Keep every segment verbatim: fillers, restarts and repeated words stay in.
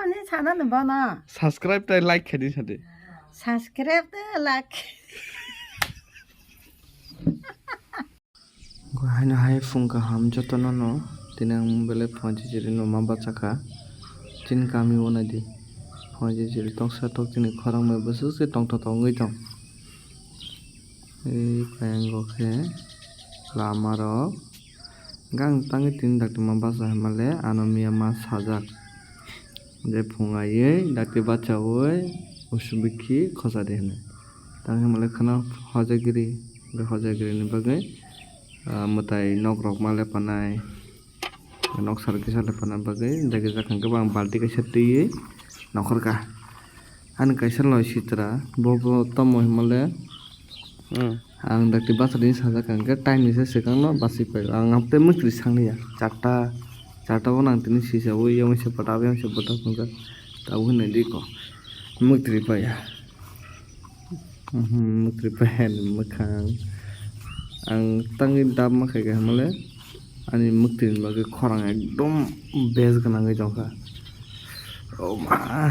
Ni sana no bono. Subscribe tai like khe di sadi. Subscribe te like. Haino hai phung kaham jotono no tini ang belai phone chichiri no ma bachakha. Chini kami o nai di phone chichiri toksa tok chini khorang bai bwswk se tongthotok wngwi tong. Ei khe lama rok. Gang tangwi tini dakti ma basa hwnmale ano miya ma sajak. Je phung aiwi dakti bachaui usubikhi khosa di hwnwi. Tang hwnmale kheno hojagiri, hojagiri ni bagwi, ah, mwtai nok rok ma lepanai. Nok sal kisa lepanai bagwi jagi jaka hwnkhe ang balti kaisa twiwi nokhorkha. Ani kaisa loi sitra bo bo tomo hwnmale. Hmm. Ang dakti bachadi sajak hwnkhe time ni se swkang no bachwi paio. Ang amtwi mwtri sangliya. Charta, charta o nang tini sisa o yang se bata yang se bata phunjak. Tabuk hwnwi di ko. Mwtri paiya. Mhm, mwtri paiya ni mwkhang. Ang tangwi dab ma khaikha hwnmale. Ani mwktwi ni bagwi khorang ekdom bes gwnangwi tongkha. Oh ma.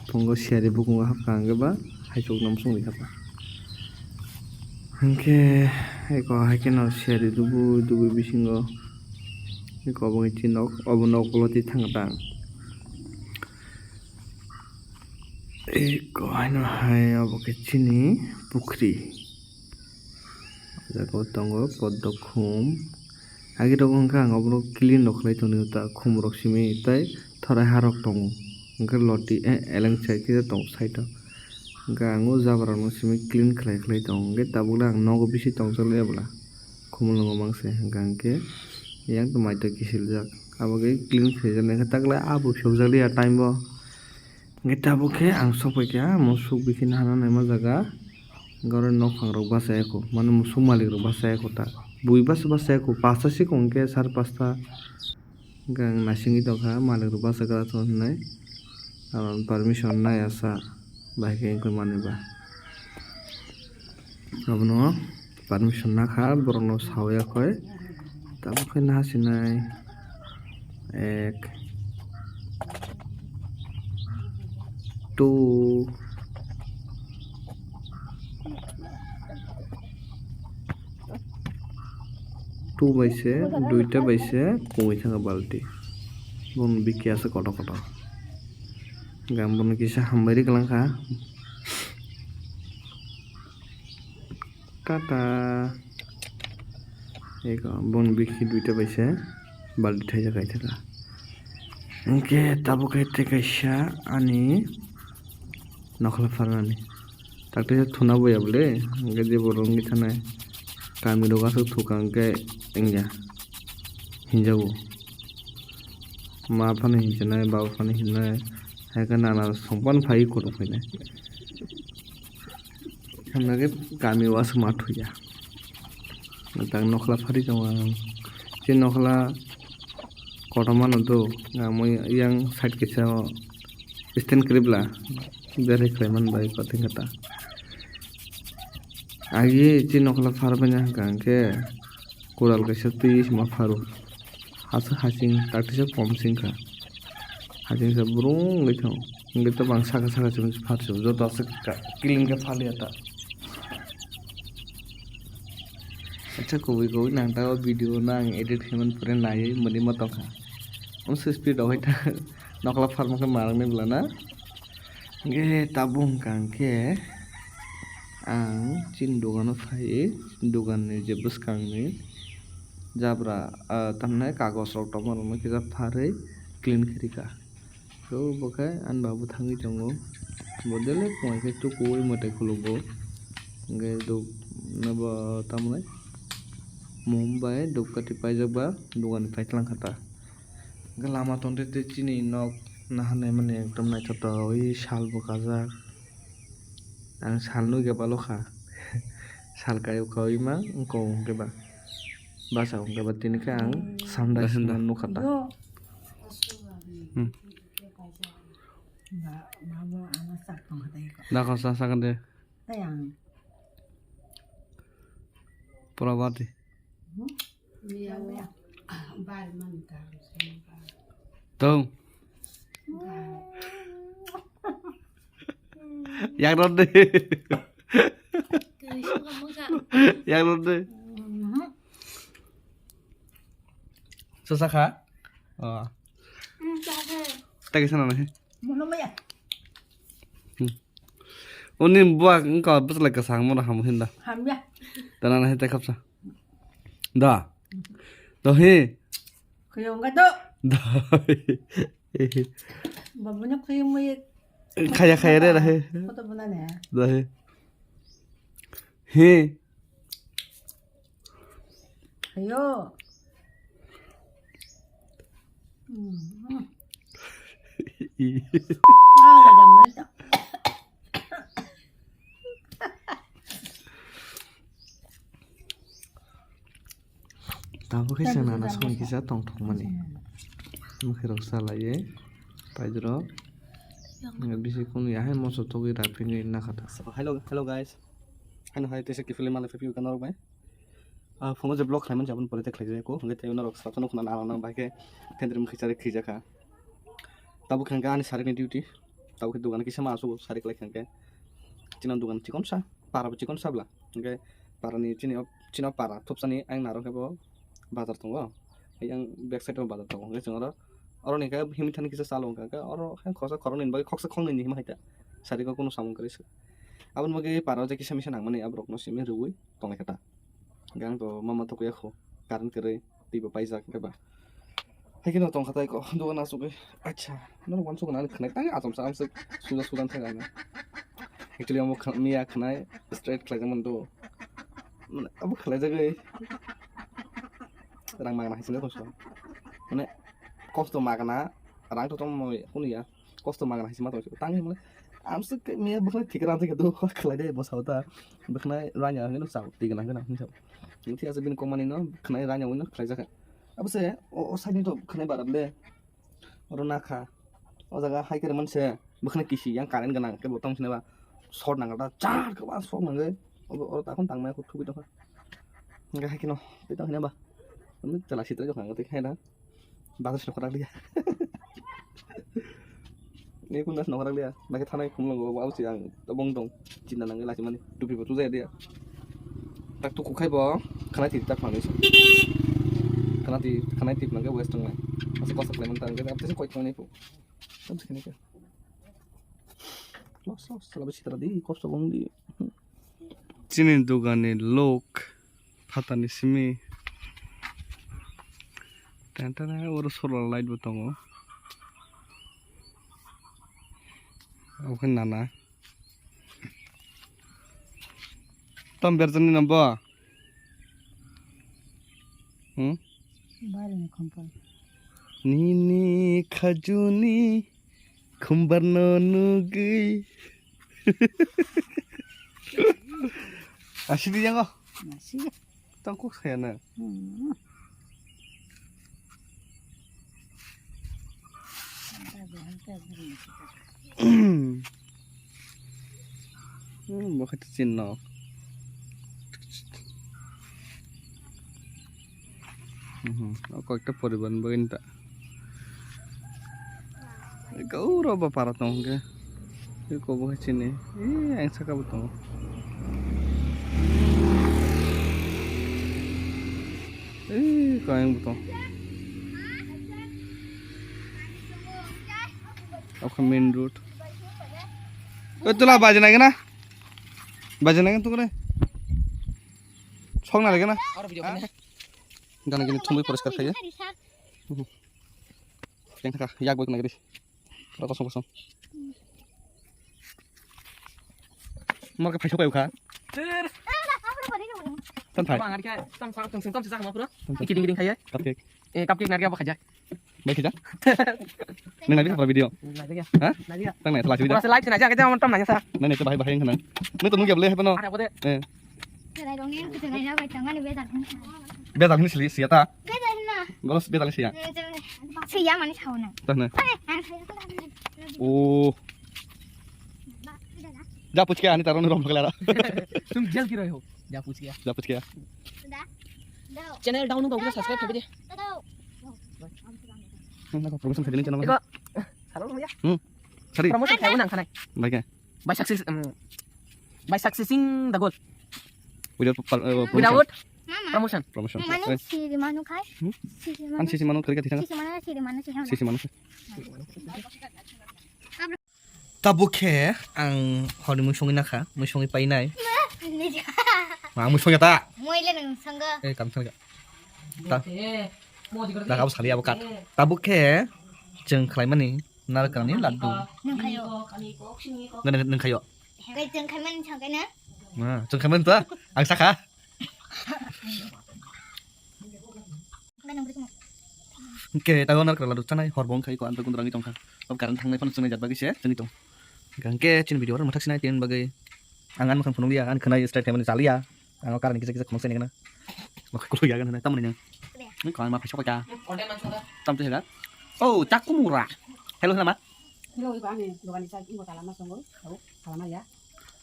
Phungo siyari bukungo hapkha hwnkhe ba haichuk no swngwi kha. Hwnkhe eko haikhe no siyari dubui dubui bisingo eko obo chini nok, obo nok ulo twi thang tang. Eko haino hai obo khe chini pukhri. O jaga o tongo poddo khum. Agi rok wngkha ang oborok clean rok khlai tongni ta khum rok simi tei thorai ha rok tongo. Hwnkhe loti, eh, eleng side khe tongo side o. Hwnkhe ang o jabra rok no simi clean khlai khlai tongo. Hwnkhe tabuk le ang nogo bisi tongchar liya bwla. Khumulwngo mangse hwnkha hwnkhe yang tong mai twi kisiljak. Abo khe clean khlai jak nai khe tak le abo phiyok jak liya time bo. Hwnkhe tabuk khe ang sok pai kha musuk bikhi nahana naima jaga. Hwnkhe oro nokphang rok bachaya kho, mane musuk malik rok bachaya kho ta. Bui basa bachaya kho, pasta se kho hwnkhe sar pasta. Hwnkhe ang naisingwi tongkha malik rok bachagra tong hinwi. Aro permission nai asa bai khe wngkhe manwi ba. Abono permission nakha, borokno sawi yakhoi. Tabuk khe naha sinai. Ek. Two. Two bai se, duita bai se, kungwi thangkha balti. Bono bikhi asa kotor kotor. Hwnkhe ang bono kisa hambai rwklang kha. Tata. Eko, boni bikhi duita bai se balti thaijak kaithaka. Hwnkhe tabuk khe tei kaisa ani nokhla pharnani. Takte thuna boya bole, hwnkhe je borok wngwi thanai. Kami rok aswk thuka hwnkhe wngya. Hinjago. Ma phano hinchinai, baba phano hinchinai. Haikhe nana songpan phai kotor phainai. Hamya khe kami o aswk ma thuya. Tang nokhla phari tongo ang. Chini nokhla kotorma no do. Ang yang side kisa o stand kwrwibla. Berai khlai man bai kothing kata. Agi chini nokhla phar banya hwnkha hwnkhe koral kaisa twi ma pharo. Aswk hasing, takteisa kom singkha. Hasing sa brung wngwi thango. Hwnkhe tabang saka saka simi phar se joto aswk ka-, clean khe phaliya ta. Acha kubui kubui nang ta o video no ang edit khaimani pore naiwi mwnwi ma tongkha. Umswk speed rok hai ta nokhla pharma khe ma rwknai bwla na. Hwnkhe tabuk hwnkha hwnkhe ang chini dogano phaiwi doganni je bwskangni jabra, ah, tamhinai kagoj rok tongma rokno kisa pharwi clean khe rwkha. So bo khe ani babu thangwi tongo, bo daily phunai khe tukuwi mwtai khulukgo. Hwnkhe duk-, nobo tamhinai mum bai dupkati paijak ba doganni phai tlang kha ta. Hwnkhe lama tongtwi twi chini nok naharnai mani ekdom naithotok wi sal bo kajak. Ang sal nugya balo kha. Sal kaio kaui ma wngkha hwnkhe ba. Basa hwnkhe ba tini khe ang samdai Basinda. Sima nukha ta. Hmm. Dakho sa sakande. Probati. Tong. Yang rode. Yang rode. Sosa kha? Oh. Tagi sana nahi. Mono maya. Oni buak engka bwsla kwchang mano hamu hinda. Hamya. Dana nahi tei khapsa. Da. Dohi. Khuyung ga do. Da. Babanya khuyung mo ye. Khaya khaya re rahe. Photo bana ne. Dohi. He. Ayo. Hmm. Ah, ada mata. Tabuk khe chwng nana songwi kisa tongthokmani. Mwkhwirok salaiwi paidrok. Bisi kunu ya hai moso togwi rapingwi nakha ta. So, hello, hello guys. Haino hai teisa kiphilwi malai phaiphio khe norok bai. Ah, phungo je vlog khlaimani aboni pore tei khlaijak ko. Hwnkhe tei norok sato nukna nang nang bai khe thendrim khichari khijakha. Tabuk khe ani sarikni duty. Tabuk khe dogan kisa ma asuk sarik lai khe. Chini dogan chikonsa. Para bo chikon sabla. Hingke para ni chini o, chini o para thopsani ayang naro khe bo bazar tongo. Ayang back side o bazar tongo. Hingke chwng oro, oro ni khe himwi thani kisa chalo hingka khe oro khe khoroksa khoroknwi ni bagwi khoroksa khoroknwi ni hima hai ta. Sari o kunu samung kwrwi se. Aboni bagwi para o je kisa misa nangmani aborok no simi rwui tongwi kha ta. Hingke ang to mama to kuya kho current kwrwi. Tei bo paijak hwnkhe ba. Hai kheno tongkha tai ko, dogan asugwi. Acha, norok uansukgwi nang khwnai tang achomsa amswk suja suja thang ano. Actually, amo khna-, miya khwnai straight khlaijak mano do. Mane, abo khlaijagwi rang magna hai sini tongsa. Mane, kosto magna, rang to tongmani hwnwi ya. Kosto magna hai sima tongsa. Tang himle, amswk khe miya bwkhwnai thik rang thik do, khlai de bo sao ta. Bwkhwnai ranya hwnwi no sao, twi gana hwnwi no sao. Thik ase bini kokmani no khwnai ranya hwnwi no khlaijakha. Abo se, o, o side ni to khwnai bara le. Oro nakha. O jaga hai khe manse bwkhwnai kisi yang current gwnang khe bo tong sinaba. Short nang da char khe ba short nang khe. Oro takon tang mai kho thubui tong kha. Hingke hai kheno tei tong sinaba. Tela sitra jok nang tei khai da. Batas nokra liya. Ni kun das nokra liya. Bagi thanai khumlo go, wau si ang tabong tong. Chinta nangwi lachimani tupi bo tujaya dia. Tak tu kukhai bo khana ti tak manwi. Khana ti, khana ti nangwi west tongnai. Asa kosa khlai man tang, abtesi koi tongnai pu. Tam se khani ka. Los, los, sala bisi tara di, kosto bong di. Chini dogani lok phatani simi. Tantana oro solar light bo tongo. Obo khe nana. Tam berjani na bo? Hmm? Bari ni khompal. Nini khajuni khumbar no nugui. Asidi yango. Asidi. Tang kuk saya na. Hmm. Hmm, bo khe chin no. Mhm, o koi ekta poribar ni bagwi ta. Gauro ba para tong hwnkhe. Eko bo hai chini. Ee, ang saka bo tongo. Ee, kayang bo tongo. Oke, main road. Eh, tula baje nai gana. Baje nai gana tukre. Sok na lagi na. Gana gini thumui poriskar khaye. Yang thaka, yak bai kunai gari. Pura kosong kosong. Mar ka phaisok kha. Tan thai. Bang arika tam sa tong sing tam sa ma pura. Tan thai. Iki ding ding khaye. Cupcake. Eh, cupcake narga ba khaja. Bai khaja. Nang nai pura video. Narga. Ha? Narga. Tang nai thala video. Pura se live se narga ka jam tam nai sa. Nai nai to bahai bahai khana. Nai to nung ya ble hai pano. Ada bode. Eh. Betal hini sili siya ta. Betal hini na. Bolos betal siya. Siya mani sao na. Tah na. Oh. Ja puchke ani taron rom kala. Tum jal ki rahe ho? Ja puchke. Ja puchke. Channel down ko subscribe kar de. Na ko promotion khaide channel. Eko. Salo ya. Hmm. Sorry. Promotion khaide nang khanai. Bai ke. By success, um, by successing the goal. Without pal- uh, promotion. Without Mama. Promotion. Promotion. Mane Eh, siri manu khai. Hmm? Siri An manu. Sisi manu kerja di sana. Sisi mana siri manu sih. Sisi manu. Tabuk khe ang honi mui songwi nakha, mui songwi painai. Ini dia. Ma mui songya ta? Mui le nang sangga. Eh, kam sangga. Ta. Dah kau sekali apa kat? Tabuk khe cheng khlaimani narkani laddu. Nang khayo. Nang nang khayo. Kai cheng khlaimani sangga na? Ma, cheng khlaimani ta? Ang sakha. Hwnkhe tago narwkra laduk chanai hor bo wngkha iko andro gundro wngwi tongkha. Ob current thangnai phano chwngnai jat bagwi se chwngwi tong. Hwnkhe chini video oro mwthak sinai tini bagwi ang ani mwkhang phunukliya, ani khwnai style khaimani chaliya. Ang o current kisa kisa khunuk sai nangna. Mwkhang kuluk ya gan hwnai tamoni nang. Wngkha ma phaisok ka. Tam te hega. Oh, chakku mura. Hello, hello ma. Hello, iba ani dogani sa ingo tala ma songo. Tala ma ya.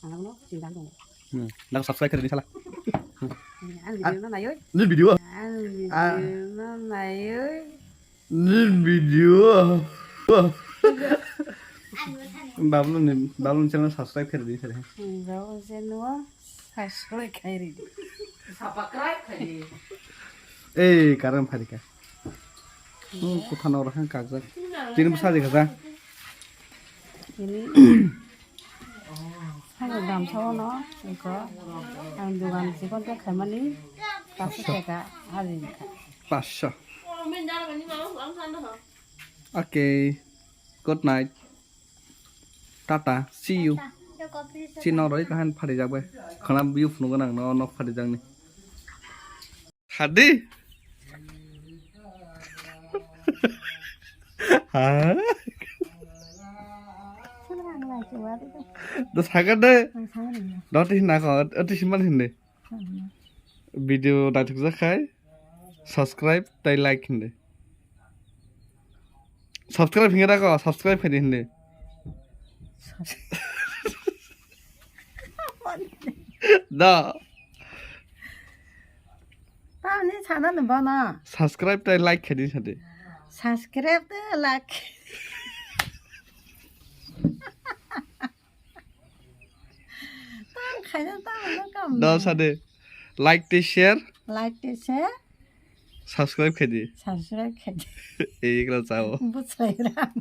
Ang no sindang dong. Hmm. Nang subscribe kari sala. Ang video no nayoi. Ni video. Ang Ah. Video no nayoi. Ni video. Bablu ni, Bablu ni channel subscribe kari di sala. Ang video no subscribe kari di. Subscribe kari. Eh, karam pharika. Hmm, kuthano orang kakjak. Tini bwsa di kasa. Ini Hano dam sao no, iko ang dugan sikon te khaimani, pasu teka, hari kha. Pasu. Okay. Good night. Tata. See you. Chino roi kahan phari jak bai. Khana view phunu ganang no nok phari jak ni. Hadi. Ha? Do saga de. Doti hinna ko, oti siman hindi. Video naithok jak khai. Subscribe tai like hindi. Subscribe hingra ko, subscribe hindi hindi. Da. Tamni sana no bono. Subscribe tai like khe di sadi. Subscribe tai like. Tam khaina tam no kam. Da sadi. Like tai share. Like tai share. Subscribe khe di. Subscribe khe di. Ei kra chao. Buchai ra.